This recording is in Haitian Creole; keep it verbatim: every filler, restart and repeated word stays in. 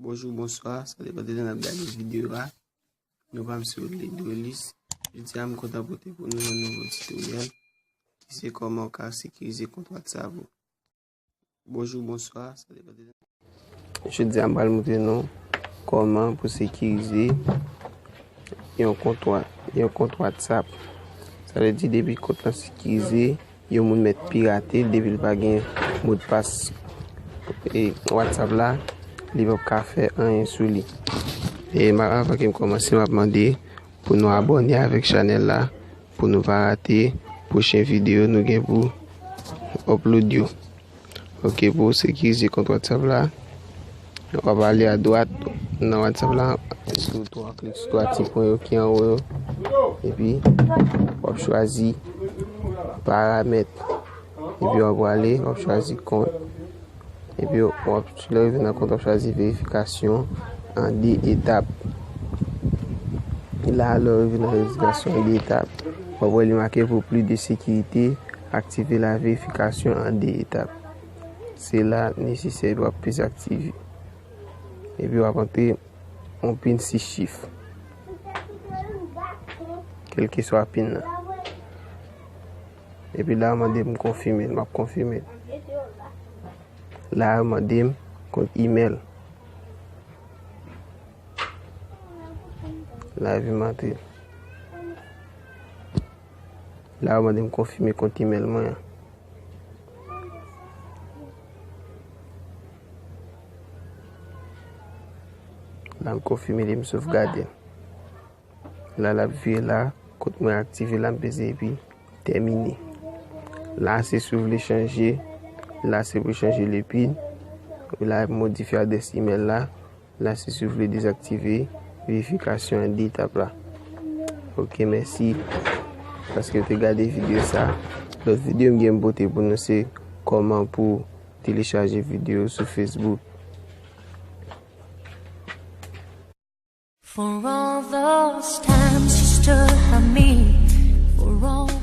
Bonjou, bonswa, sa depann de lè n ap gade videyo a. Non pa m se Rodley Doelis. Jodi a, m kontan pote pou nou yon nouvo titoryèl ki se kòman w ka sekirize kont WhatsApp ou. Bonjou, bonswa, sa depann de lè. Jodi a, m pral montre nou kòman pou sekirize yon kont, yon kont WhatsApp. Sa vle di, depi kont lan sekirize, yon moun mèt pirate l, depi l pa gen modpas, e, WhatsApp la, li p ap ka fè anyen sou li. E ma-, avan ke m kòmanse, m ap mande pou nou abòne avèk chanèl la, pou nou pa rate pwochen videyo nou gen pou upload yo. Ok, pou sekirize kont WhatsApp la, w ap ale adwat nan WhatsApp la, sou twa klik sou twa ti pwen yo ki anwo yo, epi w ap chwazi paramèt, epi w ap prale, w ap chwazi kont, epi w ap, lè w rive nan kont, w ap chwazi verifikasyon an de etap. La, lè w rive nan verifikasyon an de etap, w ap wè li make pou plis de sekirite, aktive la verifikasyon an de etap. Se la nesesè pou w ap peze aktive. Epi w ap antre yon pin sis chif. Kèlkeswa pin nan. Epi la, yo mande m konfime l, m ap konfime l. La, yo mande m kont imèl. La, yo vin m antre. La, yo mande m konfime kont imèl mwen an. La, m konfime li, m sovgade. La, l ap vire la, kont mwen aktive la, m peze epi tèmine. La, se si w vle chanje, la, se pou chanje le pin. La, modifye adrès imèl la. La, se si w vle dezaktive verifikasyon an de etap la. Ok, mèsi paske w te gade videyo sa. Lòt videyo m gen pote pou nou se kòman pou telechaje videyo sou Facebook. For all those times you stood by me, for all